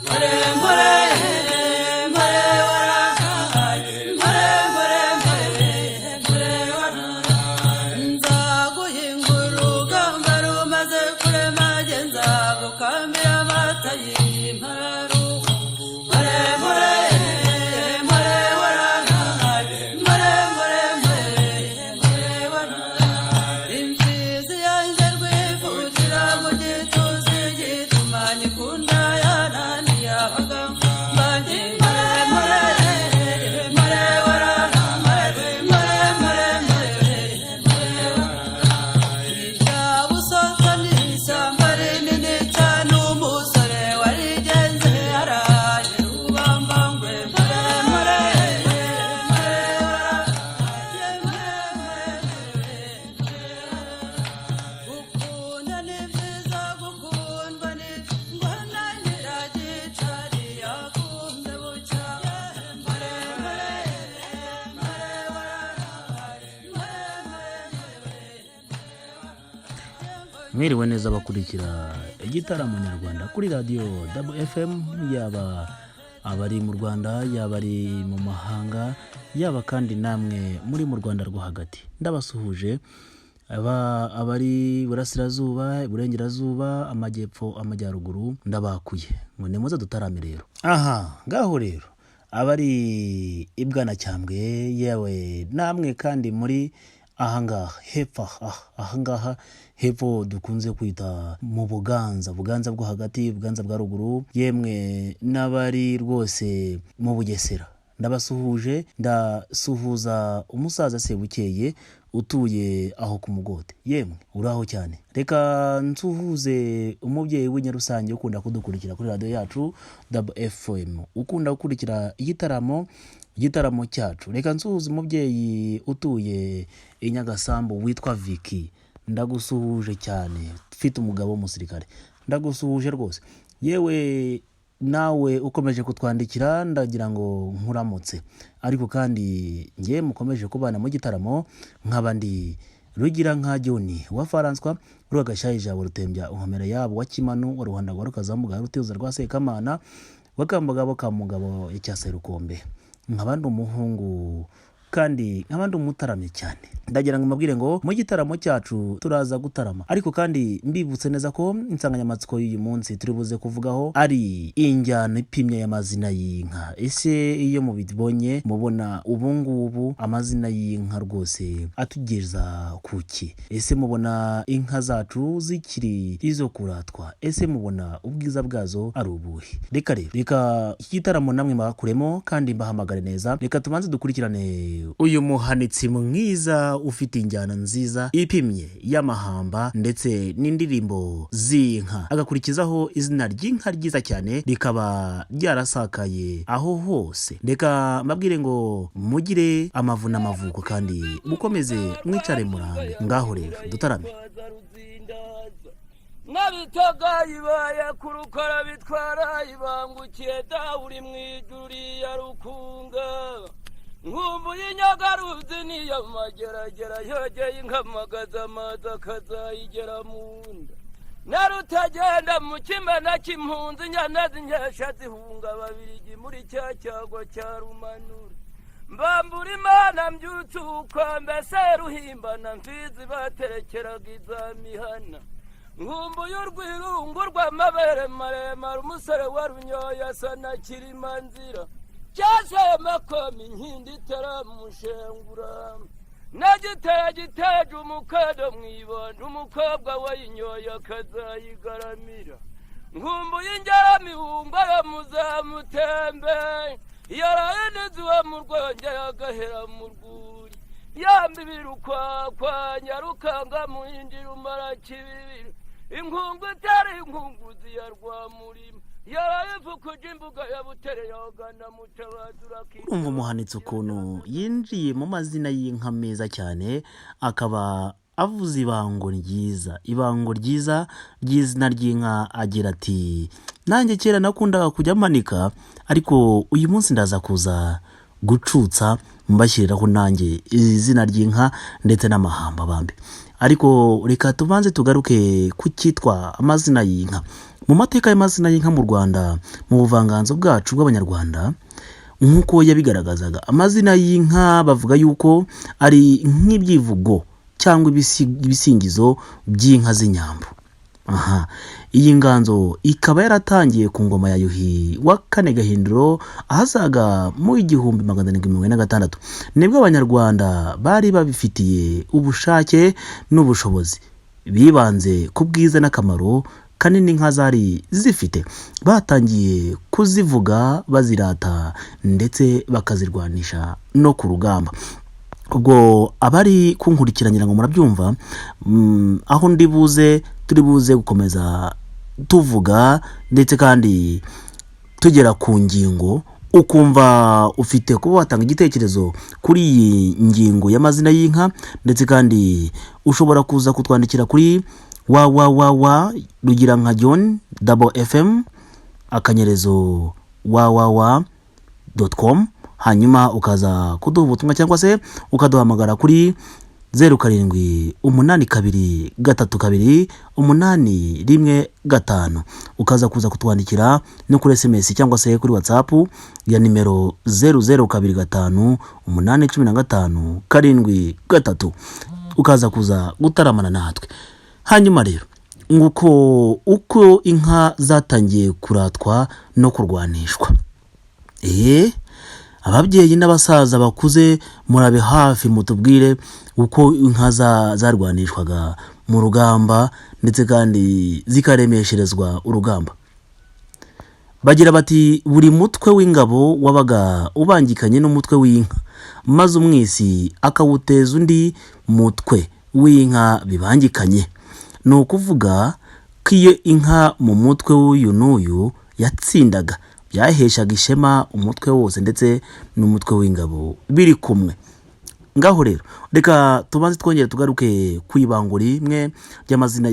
Mpore mpore mpore warahaye, mpore mpore mpore mpore warahaye. Nzaguhinga urugamba rumaze kurema, jye nzagukambira amata y'impararuhu. Mpore mpore mpore warahaye, mpore mpore mpore mpore warahaye. Imfizi yanjye rwivukira mu gituza, igituma nyikunda yananiye abagabo mbanjye. Mpore mpore mpore warahaye, mpore mpore mpore mpore warahaye. Ishyabusota ni ishyamba rinini cyane, umusore warigenze yaraye rubambangwe. Mpore mpore mpore warahaye, mpore mpore mpore. Gukunda ni byiza, gukundwa ni ngo na nyiragicari yakunze bucya. Mpore mpore mpore warahaye, mpore mpore mpore. Mwiriwe neza abakurikira igitaramo nyarwanda kuri radiyo WFM, yaba abari mu Rwanda, yaba ari mu mahanga, yaba kandi namwe muri mu Rwanda rwo hagati, ndabasuhuje. Abari iburasirazuba, iburengerazuba, amajyepfo, amajyaruguru, ndabakuye ngo nimuze dutarame rero. Aha ngaho rero abari i Bwanacyambwe, yewe namwe kandi muri ahangaha hepfo, aha ahangaha hepfo dukunze kwita mu Buganza, Buganza bwo hagati, Buganza bwa ruguru, yemwe n'abari rwose mu Bugesera, ndabasuhuje. Ndasuhuza umusaza Sebukeye utuye aho ku Mugote, yemwe uraho cyane. Reka nsuhuze umubyeyi w'Inyarusange ukunda kudukurikira kuri radiyo yacu WFM, ukunda gukurikira igitaramo cyacu. Reka nsuhuze umubyeyi utuye i Nyagasambu witwa Viki, ndagusuhuje cyane, ufite umugabo w'umusirikare, ndagusuhuje rwose. Yewe nawe ukomeje kutwandikira, ndagira ngo nkuramutse. Ariko kandi nge mukomeje kubana mu gitaramo, nkaba ndi Rugira nka John wa Faranswa Rwagashayi, Ijabo Rutembya inkomero yabo wa Kimanu wa Ruhanda rwa Rukazamuga, Rutiza rwa Sekamana wa Kambugabo ka Mugabo ya Serukombe, nkaba ndi umuhungu kandi nkaba ndi umutaramye cyane. Ndagira ngo mbabwire ngo mu gitaramo cyacu turaza gutarama, ariko kandi mbibutse neza ko insanganyamatsiko y'uyu munsi turi buze kuvugaho ari injyana ipimye y'amazina y'inka. Ese iyo mubibonye, mubona ubu ngubu amazina y'inka rwose atugeza kuki? Ese mubona inka zacu zikiri izo kuratwa? Ese mubona ubwiza bwazo ari ubuhe? Reka rero, reka iki gitaramo namwe mbakuremo kandi mbahamagare neza. Reka tubanze dukurikirane uyu muhanitsi mwiza ufite injyana nziza ipimye y'amahamba ndetse n'indirimbo z'inka, agakurikizaho izina ry'inka ryiza cyane rikaba ryarasakaye aho hose. Reka mbabwire ngo mugire amavu n'amavuko kandi mukomeze mwicare murambe. Ngaho rero dutarame. Nkabitoga ibaye ku rukora bitwara ibangukiye, dawe uri mu ijuru ya rukunga. Nkumbuye inyagaruzi niyo mageragera yogeye inkamagaza amazi akazayigera mu nda, narutagenda mu kimena cy'impunzi, inyana z'inkesha zihunga Ababirigi muri cya cyago cya Rumanura. Mbambura Imana mbyutse ubukombe, Seruhimbana mfizi baterekeraga iza mihana. Nkumbuye urwirungu rw'amabere maremare, umusore wa runyoya asa na Kirimanzira cyasemakomi, inkindi itaramushengura nagiteye giteje umukado mu ibondo, umukobwa wayinyoye akazayigaramira. Nkumbuye ingeramihungo yo muzamutembe, yaraye nizuba mu rwongera agahera mu rwuri, yambibira ukwakwa nyarukanga muhindira umara kibibiro, inkungu itari inkunguzi ya Rwamurima, yaraye ivukuje imbuga ya Butere yogana Mutabazi. Urumva umuhanitsi ukuntu yinjiye mu mazina y'inka meza cyane, akaba avuze ibango ryiza, ibango ryiza ry'izina ry'inka, agira ati: "Nanjye kera nakundaga kujya manika, ariko uyu munsi ndaza kuza gucutsa mbashyiriraho nanjye izina ry'inka ndetse n'amahamba bambi." Ariko reka tubanze tugaruke ku cyitwa amazina y'inka. Mu mateka y'amazina y'inka mu Rwanda, mu buvanganzo bwacu bw'Abanyarwanda, nk'uko yabigaragazaga, amazina y'inka bavuga yuko ari nk'ibyivugo cyangwa ibisingizo by'inka z'inyambo. Aha, iyi nganzo ikaba yaratangiye ku ngoma ya Yuhi wa kane Gahindiro, ahasaga mu 1746, nibwo Abanyarwanda bari babifitiye ubushake n'ubushobozi, bibanze ku bwiza n'akamaro kanini inka zari zifite, batangiye kuzivuga bazirata ndetse bakazirwanisha no ku rugamba. Ubwo abari kunkurikiranira ngo murabyumva, aho ndi buze turi buze gukomeza tuvuga ndetse kandi tugera ku ngingo, ukumva ufite kuba watanga igitekerezo kuri iyi ngingo y'amazina y'inka, ndetse kandi ushobora kuza kutwandikira kuri www rugira nka John double fm akanyerezo www dot com, hanyuma ukaza kuduha ubutumwa cyangwa se ukaduhamagara kuri 0782328115, ukaza kuza kutwandikira no kuri SMS cyangwa se kuri WhatsApp ya nimero 00258157 3, ukaza kuza gutaramana natwe. Hanyuma rero nguko uko inka zatangiye kuratwa no kurwanishwa. Ababyeyi n'abasaza bakuze, murabe hafi mutubwire uko inka zarwanishwaga mu rugamba ndetse kandi zikaremesherezwa urugamba. Bagira bati buri mutwe w'ingabo wabaga ubangikanye n'umutwe w'inka, maze umwisi akawuteza undi mutwe w'inka bibangikanye. Ni ukuvuga ko iyo inka mu mutwe w'uyu n'uyu yatsindaga, byaheshaga ishema umutwe wose ndetse n'umutwe w'ingabo biri kumwe. Ngaho rero reka tubanze twongere tugaruke ku ibango rimwe ry'amazina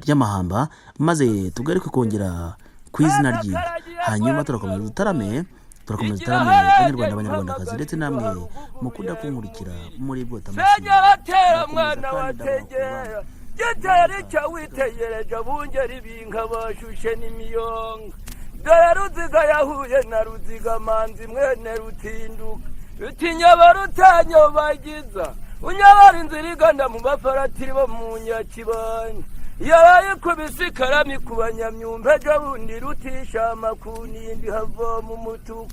ry'amahamba, maze tugaruke kongera ku izina ry'inka, hanyuma turakomeza dutarame, turakomeza dutarame Banyarwanda, Abanyarwandakazi, ndetse namwe mukunda kunkurikira muri bwota. Senya batera mwana wategera gitera icyo witegereje, abungeri b'inka bashushe n'imiyonga. Dore Ruziga yahuye na Ruziga manzi mwene Rutinduka, rutinyaba rutanyobagiza, unyabara inzira igana mu bafaratiri bo mu Nyakibanda. Yarayikubise ikarami ku banyamyumba, ejo bundi rutishama ku nindi havoma umutuku.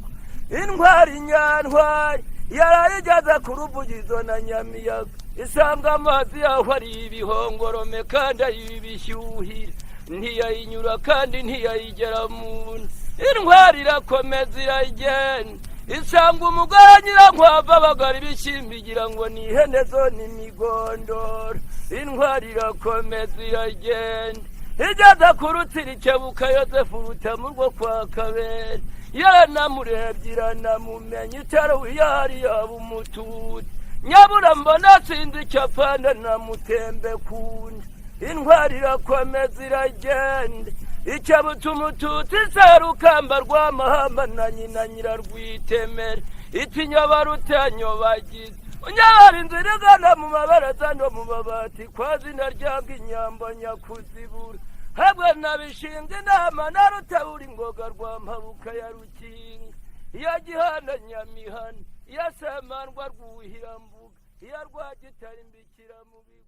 Intwari nyantwari yarayigeze ku Ruvugizo na Nyamiyaga, isanga amazi yaho ari ibihongorome kandi ayibishyuhira, ntiyayinyura kandi ntiyayigera mu nda. Intwari irakomeza iragenda, isanga umugore Nyirankwava abagara ibishyimbo, igira ngo ni ihene zo n'imigondoro. Intwari irakomeza iragenda, igeze ku rutsiro ikebuka Yozefu Rutamu rwo kwa Kabera, yaranamurebye iranamumenya, itari yari yaba umututsi. Nyabura mbona sinzi icyo apfana na Mutembe kunda. Intwari irakomeza iragenda, ikebutse umututsi Serukamba rw'amahamba na nyina Nyirarwitemera, iti nyobarutanyobagize, unyabara inzira igana mu mabaraza no mu mabati kwa zina ryanga inyambo nyakuzibura, habwe nabishinze inama na Rutabura ingoga rwa Mpabuka ya Rukinga, iya Gihana Nyamihana, iya Semandwa Rwuhirambuga, iya Rwagitare imbikira mu bigwi.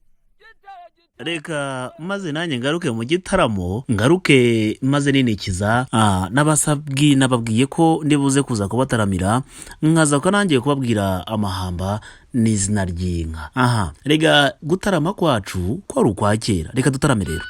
Reka maze nanjye ngaruke mu gitaramo, ngaruke maze ninikiza n'abasabwi nababwiye ko ndibuze kuza kubataramira, nkaza ko nanjye kubabwira amahamba n'izina ry'inka. Aha rega gutarama kwacu kwari ukwa kera, reka dutarame rero.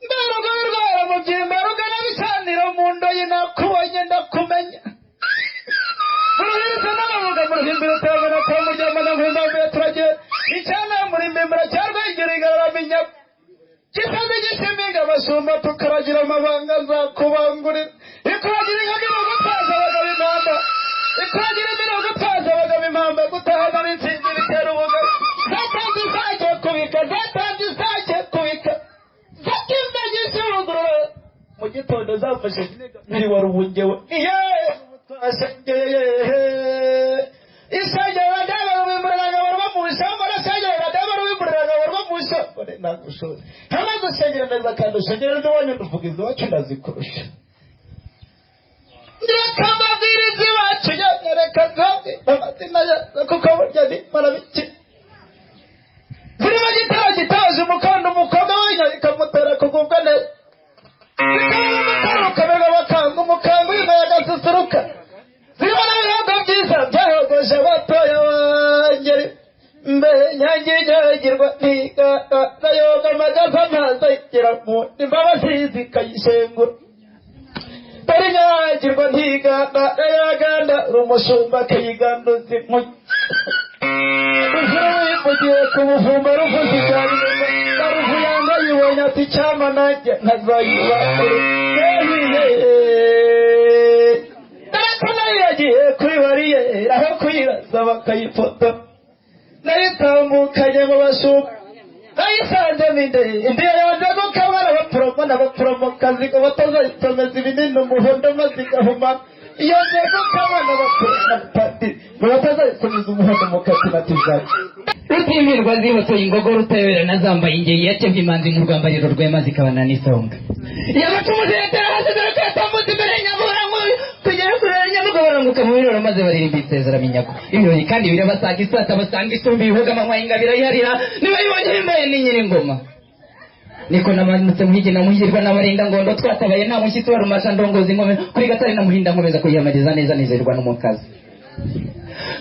Mberuga rwara mubyimba rugana bicaniro mu ndoyi, nakubonye ndakumenya, muruhiriza n'abavuga muruhimbira utabona kwa mujyama na nkumbavuye turagenda icyana murimbimbura cya Rwegera igararaminya gisaze gishiminga abashumba tukaragira amabanga, nzakubangurira ikuragira inka mirongo utaza abagabo intamba. Ikagira imirongo itwaza abagabo impamba gutahana n'intsinzi bitera ubugari. Zatanze isake kubika, zatanze isake kubika, zatinze gishyungurura mu gitondo zafashe biri wa rubungewe iye twashengeye isengero ndaba rubimburiraga barwamusha barasengera ndaba rubimburiraga barwamusha bare nagushora hamaze usengera neza kandi usengera n'iwanyu nduvuga iwacu ndazikurusha. Reka mbabwirize iwacu reka nzabwe amazina yazo kuko burya ni marabiki zirimo gitabo gitaje umukondo umukobwa w'inka ikamutera kugubwa neza zikaba bakanga umukanga w'inka yagasusuruka zirimo n'ibihugu byiza byahogoje abatoya bangeri mbe nyange inyagirwa ntigayoga amagaza amazi ayigira mu imbabazi zikayishengura dore inyagirwa ntiganda yaganda rumushumba akayiganduza inkuge ruvugiye ku buvumba ruvuze ibyarima ruvuyanga yibonye ati cyama nanjye nkazayiba dore nayo yagiye kuri bariyeri aho kuyiraza bakayifotora nayitambukanye mu bashumba nayisanzemo inde indi yanze gukamwa n'abaporomo n'abaporomokazi ngo batazayitomeza ibinini umuhondo maze igahuma iyo nze gukamwa n'abapadiri ngo batazayikomeza umuhondo mu katinatizanye. Rutimirwa zibutse ingogo rutebera nazambaye ingeri yakebye imanzi nk'urwambariro rwema zikabana n'isonga yabacumuze yatera hasi dore ko yatambutse imbere y'inyamura kugera kure nyamugo baranguka mu biroro maze baririmba isezeraminyago ibirori kandi birabasaga isata basanga isumba ibihuga amanywa y'ingabire yiharira niba yibonye bimbaye ni nyir'ingoma niko namanutse muhigi na muhirwa n'abarinda ngondo twatabaye nta mushyitsi wa rumasha ndongozi nkome kuri gatare na muhinda nkomeza kuyiyamariza neza nizerwa n'umukazi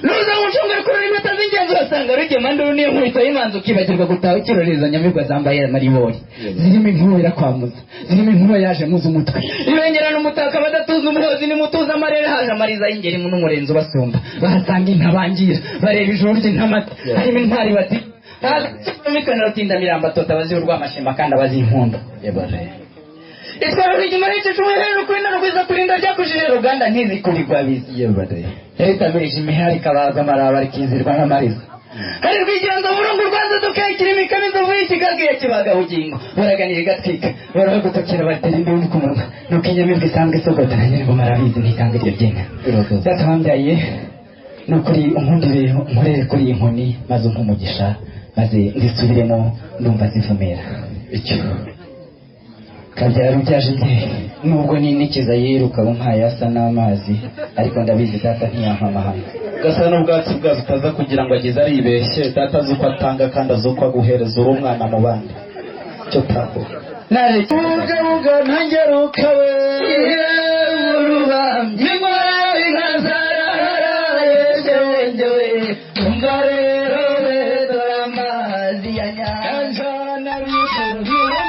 nuza ngucungure kurora impeta z'ingenzi urasanga rugema nduru niyo nkubito y'imanzi ukibagirwa gutaha ukiroreza nyamibwa zambaye amaribori zirimo inkuba irakwamuza zirimo inkuba yaje muza umutwe ibengerana umutaka badatuza umuhozi nimutuza amarere haje amariza y'ingeri n'umurenzi ubasumba bahasanga intabangira bareba ijuru ry'intamata harimo intwari bati mikano rutinda mirambo tota abazi urw'amashema kandi abazi inkundo itwara rwigema ricisha umuhero kurinda rugwiza kurinda ryakujije ruganda ntizikubigwabiza yaritamirije imihari ikabaza amaraba rikizirwa n'amariza hari rwigenza burungu rwanze dukekira imikami inzovu y'ikigaga iya kibaga bugingo baraganira igatwika baraho gutokera batera imbibi ku munwa nuko inyamibwa isanzwe isogota na nyir'ingoma arabizi ntikanga iryo ryinka data wambyaye ni ukuri unkundire unkorere kuri iyi nkoni maze umpe umugisha maze nzisubiremo ndumva zivumera icyo kabyara ubyaje imbyeyi nubwo ninikiza yiruka umpaye asa n'amazi ariko ndabizi data ntiyampa amahanga gasa n'ubwatsi bwazo utaza kugira ngo ageze aribeshye data azi uko atanga kandi azi uko aguhereza uri umwana mu bandi icyo tambuka nareke bugabuga ntangeruka we urubambye inka zaraharaye shenge umva rero dore amazi ya nyanja na ruturuye.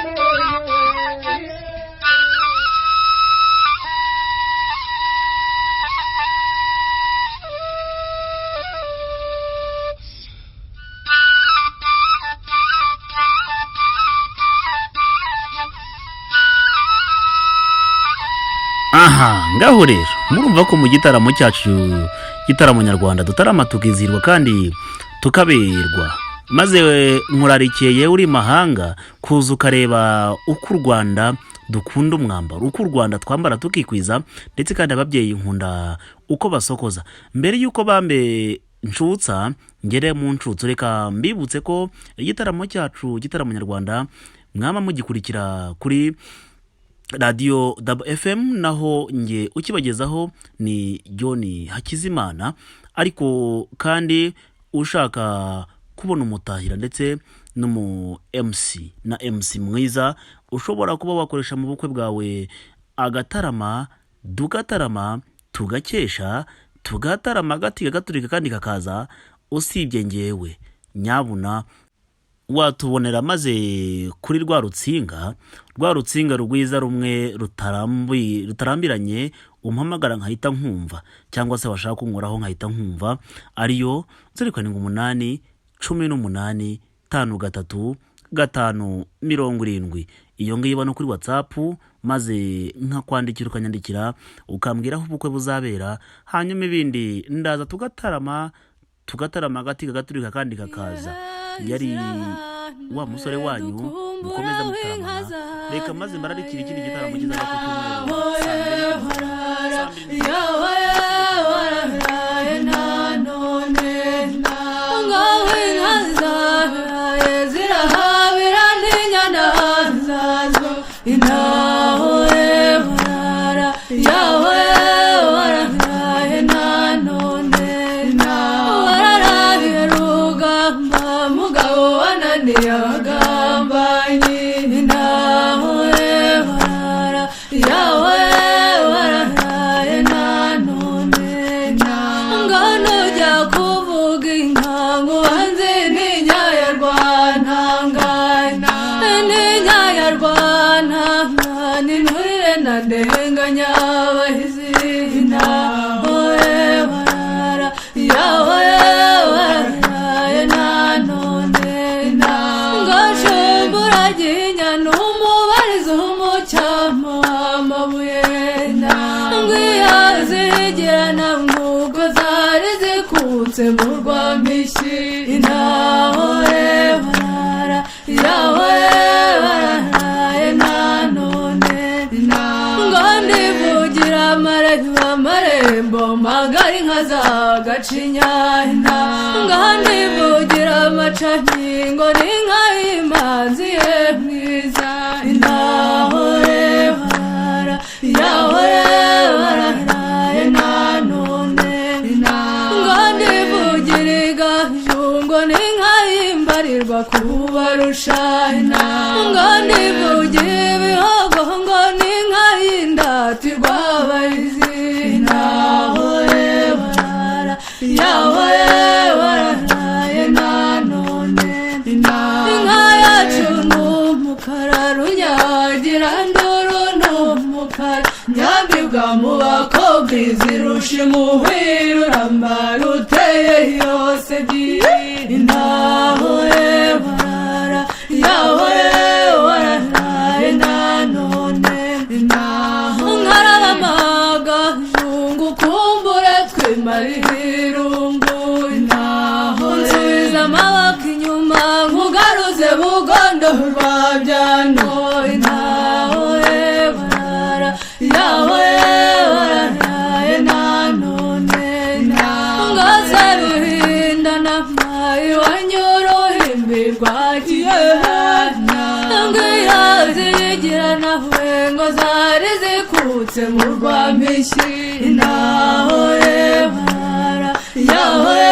Aha ngaho rero murumva ko mu gitaramo cyacu gitaramo nyarwanda dutarama tukizihirwa kandi tukaberwa maze nkurarikiye yewe uri mahanga kuza ukareba uko u Rwanda dukunda umwambaro uko u Rwanda twambara tukikwiza ndetse kandi ababyeyi nkunda uko basokoza mbere y'uko bambe nshutsa ngere mu nshutso reka mbibutse ko igitaramo cyacu gitaramo nyarwanda mwaba mugikurikira kuri radiyo dabo fm naho nge ukibagezaho ni John Hakizimana ariko kandi ushaka kubona umutahira ndetse n'umu MC na MC mwiza ushobora kuba wakoresha mu bukwe bwawe agatarama dugatarama tugakesha tugatarama agati gaturika kandi kakaza usibye ngewe nyabuna watubonera maze kuri rwa rutsinga rwa rutsinga rwiza rumwe rutarambiranye umpamagara nkahita nkumva cyangwa se washaka kunkoraho nkahita nkumva ariyo 078 18 53 5 70. Iyo ngiyo iba no kuri WhatsApp, maze nkakwandikira ukanyandikira ukambwira aho ubukwe buzabera, hanyuma ibindi ndaza tugatarama, tugatarama agati kagaturika kandi kakaza. Yari wa musore wanyu mukomeza mutaramana. Reka maze mbararikira ikindi gitaramo kizaba ku cyumweru saa mbiri. Yawe